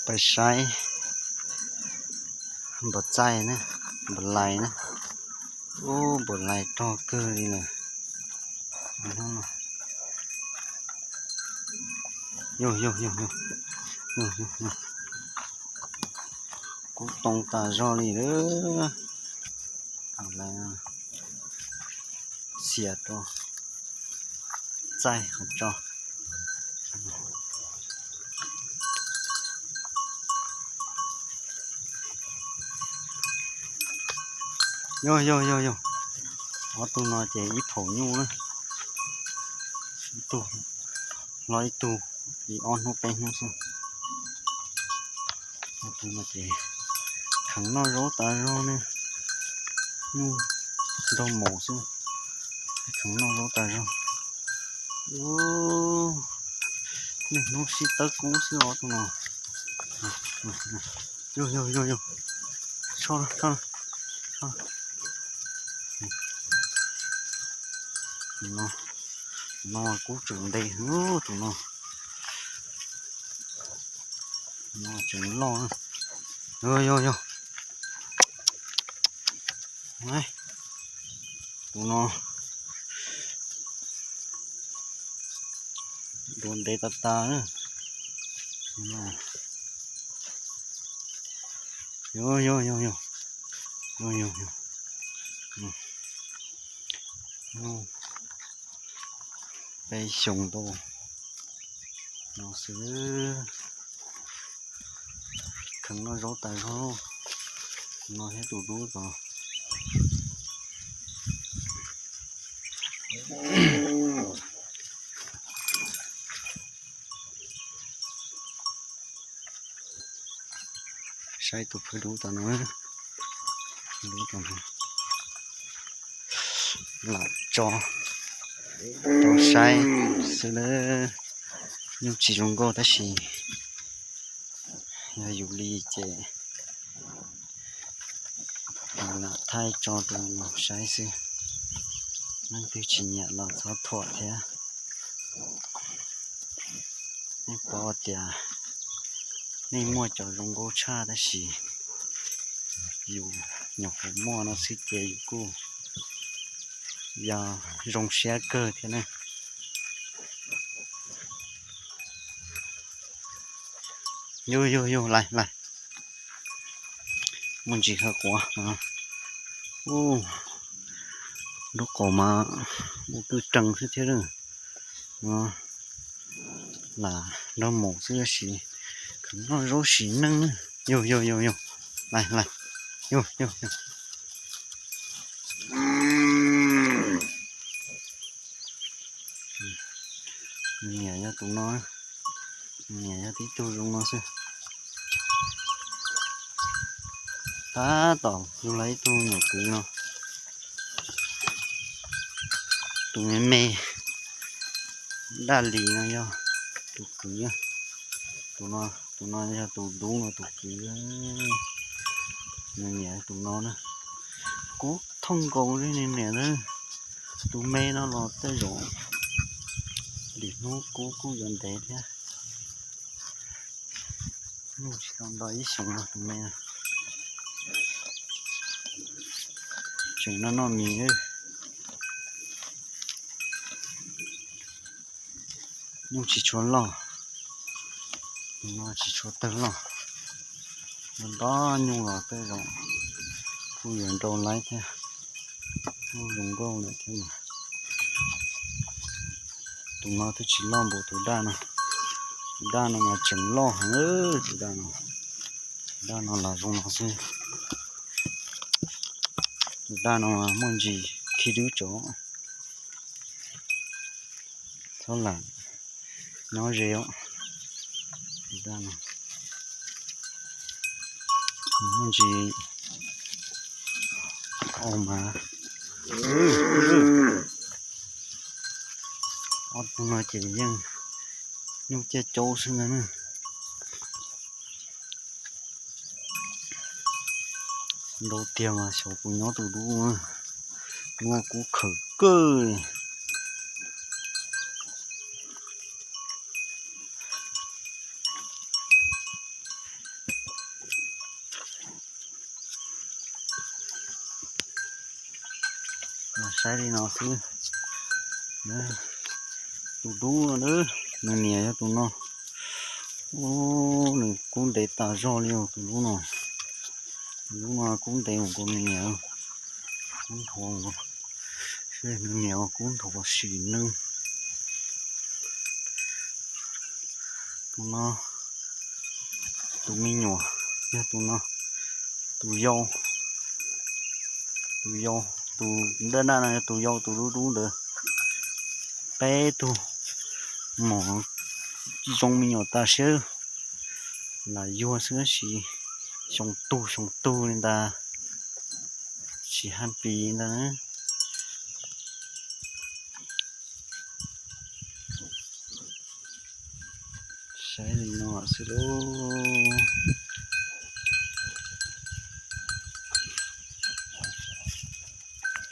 Pais saib npam txaij na, npam lais na. Ub, npam lais rog kawg li lawm. Yog, yog, yog, yog. Kub too tas zog li lawm. Lawv xiam rau txaij qhov tso. Yog, yog, yog, yog. Ob tug no ces ib phaum nyuj na. Ib tug hlob ib tug, li ob hnub peb hnub xwb. Ob tug no ces kheev noj zaub tas zog ne. Nyuj nrog maum xwb, kheev noj zaub tas zog. Ub, niaj hnub sib tawb kub xwb ob tug no. Yog, yog, yog, yog. Tso, tso, tso. Tus no, tus no kub tseem ntev, tus no, tus no tseem loj na. Yog, yog, yog. Tus no dua ntev tas tas na. Yog, yog, yog, yog. Yog, yog, yog. Peb xyoos tau no xwb. Kheev noj zaub tas zog. No thiab tus dub tod. Saib tus phawj dub tom no, dub tom no. Lam tso rau saib xwb na. Yeej tsis zoo nkauj tab sis yog yus li ces lam thaij tso rau saib xwb. Leej twg tsis nyiam los txhob thuam thiab. Nej paub tias nej muaj cov zoo nkauj tshaj tab sis yus nyuam qhuav muaj no xwb ces yus kuj yog zoo siab kawg thiab ne. Yog, yog, yog, lais, lais. Muaj ntsis ha quav. Ub, lub qaum mas ua twj rees xwb thiab. Lam nrog maum xwb tab sis kheev noj zaub sim neej na. Yog, yog, yog, yog. Lais, lais. Yog, yog, yog. Niam yog tus no, niam yog tib tug zoo no xwb. Tab tom yug lawv ib tug nyuam kwv no. Tus me me daj lis no yog tus kwv. Tus no, tus no yog tus dub no tus kwv. Nws niam tus no na. Kub thooj nkaus li nws niam na. Tus me no los tej zaum lwm hnub kub kuj yuav ntev thiab. Nyuj tsis tau nto ib xyoos no tus me no. Tseem noj noj mis. Nyuj tsis tshua loj, no tsis tshua tawg loj. Nto nyuj los tej zaum kuj yuav nrau laib thiab. Kuj zoo nkauj lawm thiab mas. Tus no twb tsis loj npaum tus daj no. Tus daj no mas tseem loj heev, tus daj no. Tus daj no los zoo no xwb. Tus daj no mas muaj ntsis khib dwb tso. Txhob lam nyob ze os. Tus daj no muaj ntsis au mas. Ob tug no ces yeej nyuj ciaj caub xwb ntag na. Ntau tiag mas xyov puas nyob tus dub, muaj kub khawm kawg. Saib li no xwb. Tus dub no, nws niam yog tus no. Ub, nws kub ntev tas zog li os, tus dub no. Tus dub no kub ntev mus nkaus nws niam, kub nthuav, nws niam kub nthuav sim neej. Tus no, tus me nyuam, yog tus no, tus yau, tus yau, tus daj daj no yog tus yau, tus dub dub ntawd. Peb tug mom zoo me nyuam tas siab, lam yuag xwb tab sis xyoo tug xyoo tug li ntag, tsis happy ntag na. Saib li no xwb lauj.